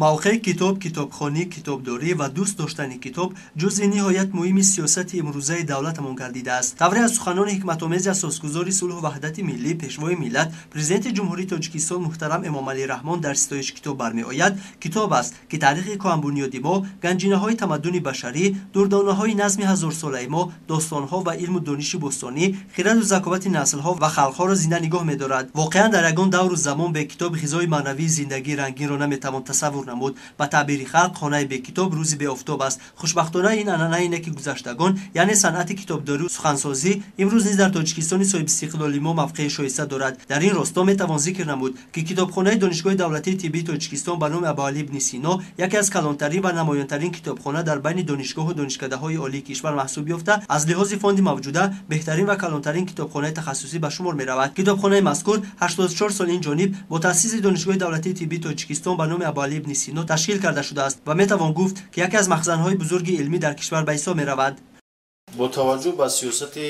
Мавқеи китоб, китобхонӣ, китобдорӣ ва дӯст доштани китоб ҷузъи ниҳоят муҳими сиёсати имрӯзаи давлатамон гардидааст. Тавре аз суханони ҳикматомези асосгузори сулҳу ваҳдати миллӣ, пешвои миллат, президенти Ҷумҳурии Тоҷикистон муҳтарам Эмомалӣ Раҳмон дар ситоиши китоб бармеояд, китоб аст, ки таърихи кӯҳанбунёди мо, ганҷинаҳои тамаддуни башарӣ, дурдонаҳои назми ҳазорсолаи мо, достонҳо ва илму дониши бостонӣ, хираду заковати наслҳо ва халқҳоро зинда нигоҳ медорад. Воқеан дар ягон давру замон бе китоб ғизои маънавии зиндагии рангинро наметавон тасаввур намуд. Ба таъбири халқ, хонаи бекитоб рӯзи беофтоб аст. Хушбахтона ин анъанаи неки гузаштагон, яъне санъати китобдорию сухансозӣ, имрӯз низ дар Тоҷикистони соҳибистиқлоли мо мавқеи шоиста дорад. Дар ин росто метавон зикр намуд, ки китобхонаи Донишгоҳи давлатии тиббии Тоҷикистон ба номи Абуалӣ ибни Сино яке аз калонтарин ва намоёнтарин китобхона дар байни донишгоҳу донишкадаҳои олии кишвар маҳсуб ёфта, аз лиҳози фонди мавҷуда беҳтарин ва калонтарин китобхонаи тахассусӣ ба шумор меравад. Китобхонаи мазкур 84 сол ин ҷониб бо таъсиси Донишгоҳи давлатии тиббии Тоҷикистон ба номи Абуалӣ ибни Сино ташкил карда шудааст ва метавон гуфт, ки яке аз махзанҳои бузурги илмӣ дар кишвар ба ҳисоб меравад. Бо таваҷҷӯҳ ба сиёсати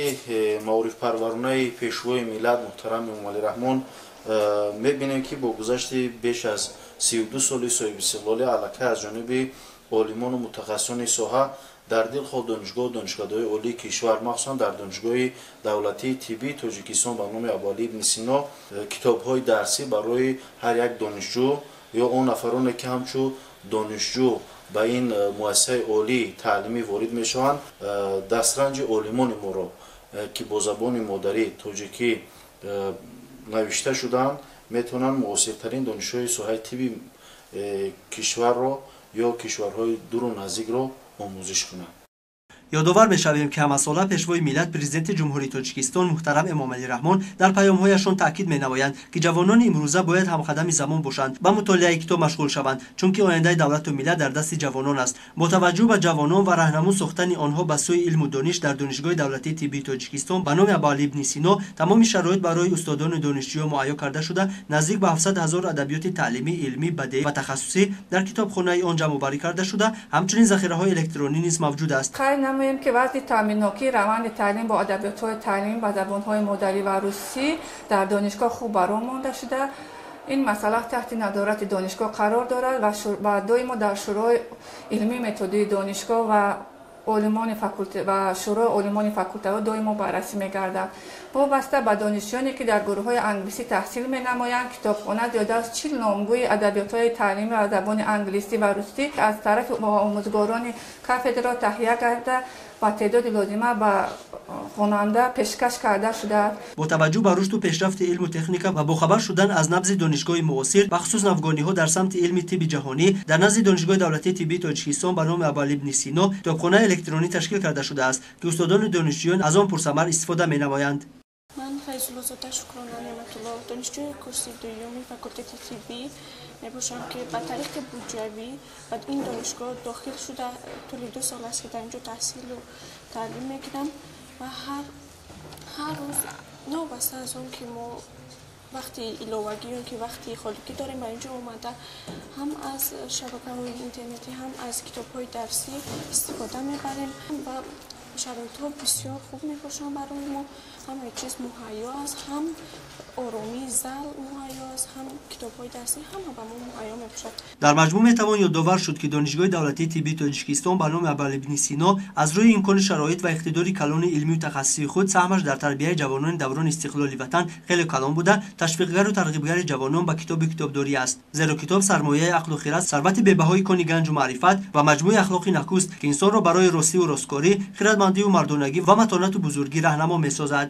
маорифпарваронаи пешвои миллат муҳтарам Эмомалӣ Раҳмон мебинем, ки бо гузашти беш аз 32 соли соҳибистиқлолӣ аллакай аз ҷониби олимону мутахассисони соҳа дар дилхоҳ донишгоҳу донишкадаҳои олии кишвар, махсусан дар Донишгоҳи давлатии тиббии Тоҷикистон ба номи Абуалӣ ибни Сино китобҳои дарсӣ барои ҳар як донишҷӯ ё он нафароне, ки ҳамчун донишҷӯ ба ин муассисаи олии таълимӣ ворид мешаванд, дастранҷи олимони моро, ки бо забони модарӣ тоҷикӣ навишта шудаанд, метавонанд муосиртарин донишҳои соҳаи тибби кишварро ё кишварҳои дуру наздикро омӯзиш кунанд. Ёдовар мешавем, ки ҳамасола пешвои миллат, президенти Ҷумҳурии Тоҷикистон муҳтарам Эмомалӣ Раҳмон дар паёмҳояшон таъкид менамоянд, ки ҷавонони имрӯза бояд ҳамқадами замон бошанд, ба мутолиаи китоб машғул шаванд, чунки ояндаи давлату миллат дар дасти ҷавонон аст. Бо таваҷҷӯҳ ба ҷавонон ва раҳнамун сохтани онҳо ба сӯи илму дониш дар Донишгоҳи давлатии тиббии Тоҷикистон ба номи Абуалӣ ибни Сино тамоми шароит барои устодону донишҷӯён муҳайё карда шуда, наздик ба 700 ҳазор адабиёти таълимӣ, илмӣ, бадеӣ ва тахассусӣ дар китобхонаи он ҷамъоварӣ карда шуда, ҳамчунин захираҳои электронӣ низ мавҷуд аст. Намоем, ки вазъи таъминнокии раванди таълим бо адабиётҳои таълим ба забонҳои модарӣ ва русӣ дар донишгоҳ хуб баром монда шуда, ин масъала таҳти назорати донишгоҳ қарор дорад ва доимо дар шӯрои илмии методии донишгоҳ ва олимони факултет ва шӯрои олимони факултетҳо доимо баррасӣ мегардад. Вобаста ба донишҷӯёне, ки дар гурӯҳҳои англисӣ таҳсил менамоянд, китобхона зиёда аз 40 номгӯи адабиётҳои таълимӣ ба забони англисӣ ва русӣ аз тарафи омӯзгорони кафедраро таҳия карда ва теъдоди лозима ба хонанда пешкаш карда шудааст. Бо таваҷҷӯҳ ба рушду пешрафти илму техника ва бохабар шудан аз набзи донишгоҳи муосир, бахусус навгониҳо дар самти илми тибби ҷаҳонӣ, дар назди Донишгоҳи давлатии тиббии Тоҷикистон ба номи Абуалӣ ибни Сино китобхонаи электронӣ ташкил карда шудааст, ки устодону донишҷӯён аз он пурсамар истифода менамоянд. Ман Файзуллозода Шукрона Неъматулло, донишҷӯи курси дуюми факултети тиббӣ мебошам, ки ба тариқи буҷавӣ ба ин донишгоҳ дохил шуда, тӯли 2 сол аст, ки дар инҷо таҳсилу таълим мекунам ва ҳар рӯз новобаста аз он ки мо вақти иловагӣ ё ки вақти холигӣ дорем, ба инҷо омада ҳам аз шабакаҳои интернетӣ, ҳам аз китобҳои дарсӣ истифода мебарем ва шароитҳо бисёр хуб мебошанд барои мо. Ҳамаи чиз муҳайё аст, ҳам оромии зал муҳайё аст, ҳам китобҳои дарсӣ ҳама ба мо муҳайё мебошад. Дар маҷмӯъ метавон ёдовар шуд, ки Донишгоҳи давлатии тиббии Тоҷикистон ба номи Абуалӣ ибни Сино аз рӯи имкони шароит ва иқтидори калони илмию тахассусии худ саҳмаш дар тарбияи ҷавонони даврони истиқлоли ватан хеле калон буда, ташвиқгару тарғибгари ҷавонон ба китобу китобдорӣ аст. Зеро китоб сармояи ақлу хирад, сарвати бебаҳои кони ганҷу маърифат ва маҷмӯи ахлоқи накӯст, ки инсонро барои ростиву росткорӣ, хирадмандию мардонагӣ ва матонату бузургӣ раҳнамо месозад.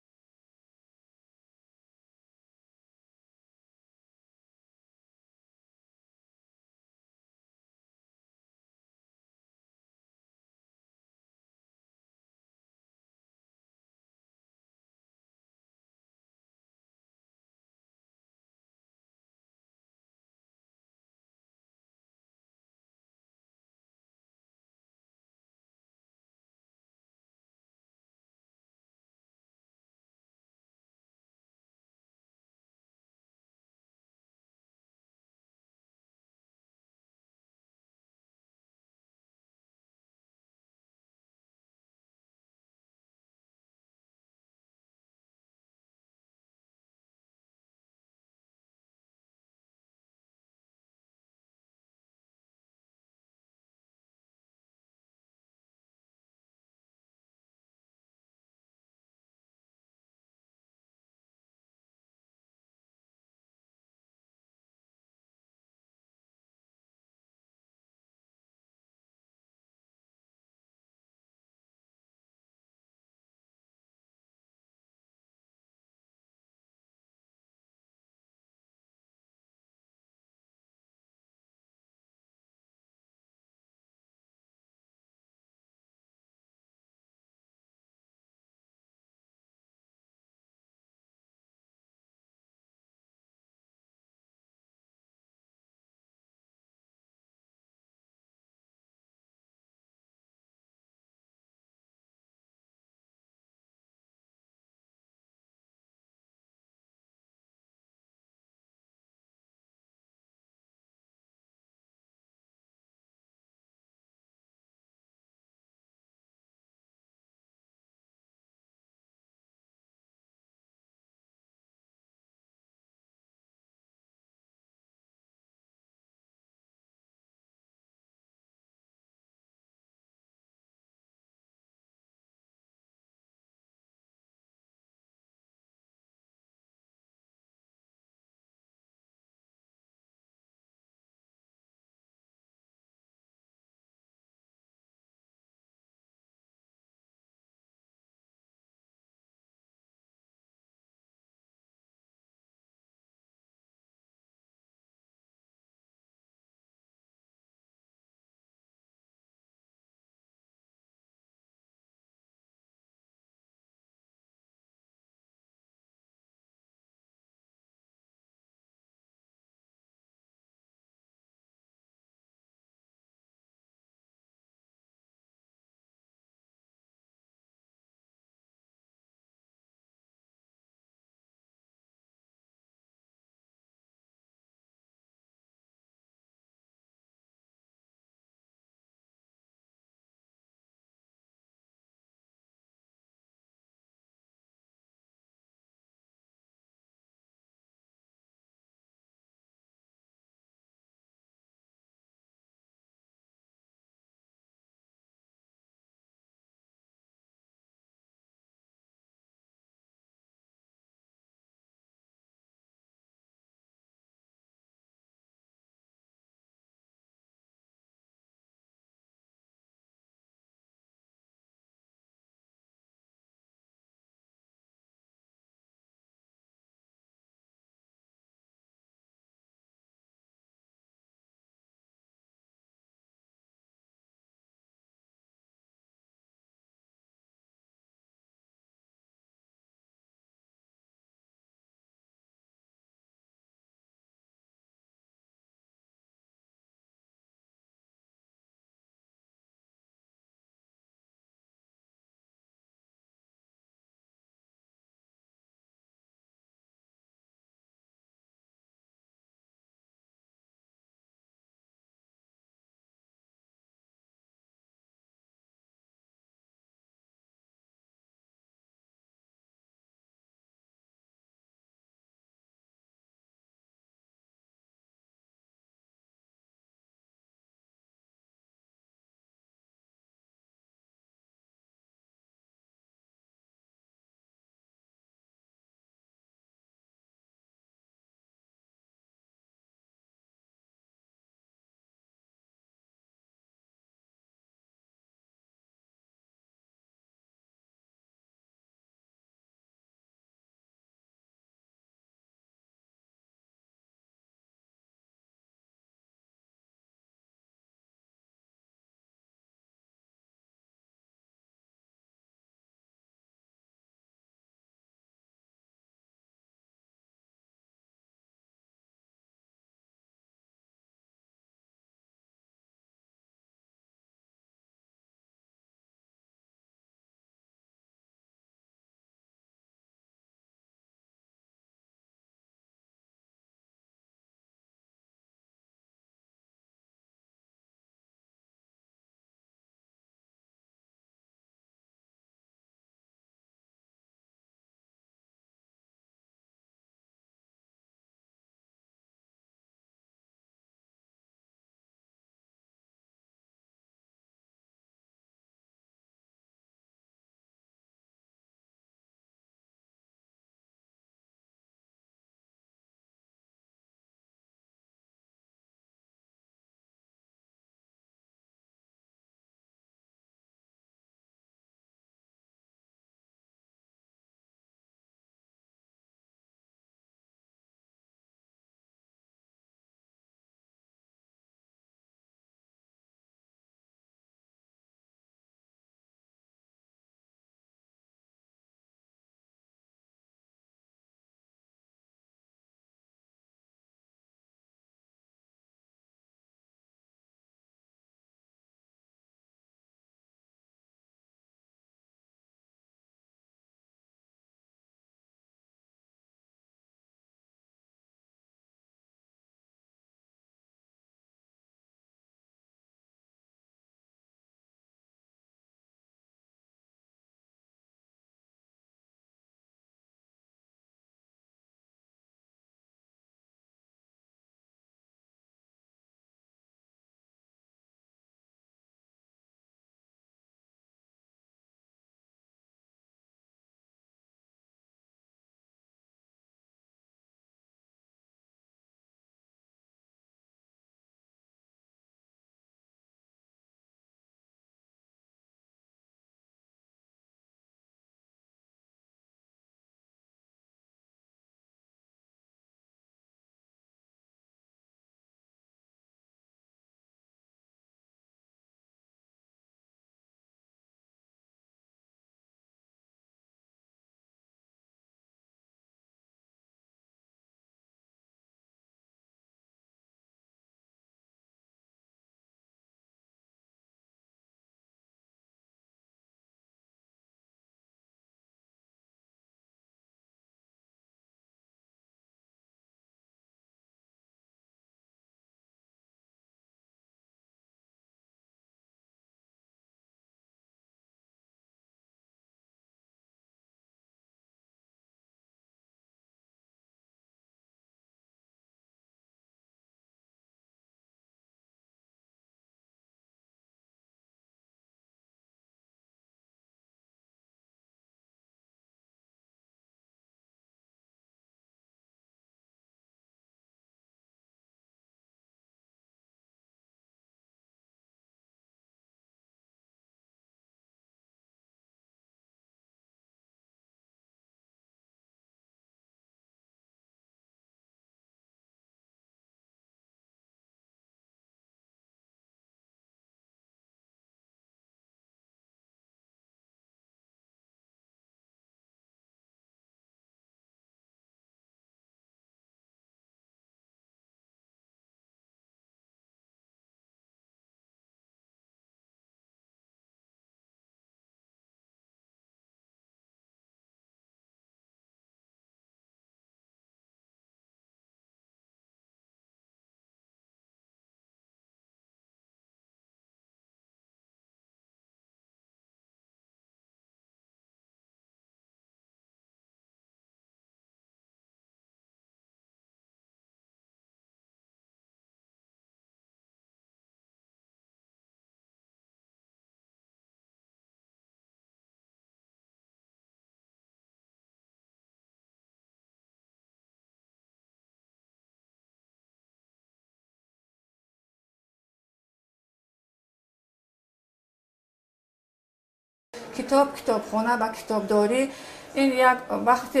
Китоб, китобхона ва китобдорӣ ин як вақти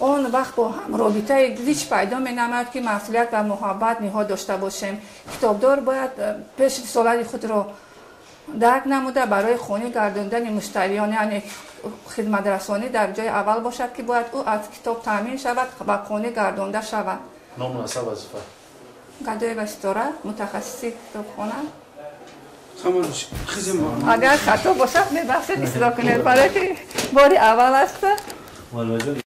он вақт бо ҳам робитаи зич пайдо менамояд, ки масъулият ва муҳаббат ниҳод дошта бошем. Китобдор бояд пеш рисолати худро дарк намуда, барои қонеъ гардондани муштариён, яъне хидматрасонӣ дар ҷои аввал бошад, ки бояд ӯ аз китоб таъмин шавад ва қонеъ гардонда шавад. Ному насаб, вазифа? Гадоева Ситора, мутахассиси китобхона. Агар хато бошад, мебахшед, ислоҳ кунед, барои ки бори аввал аст.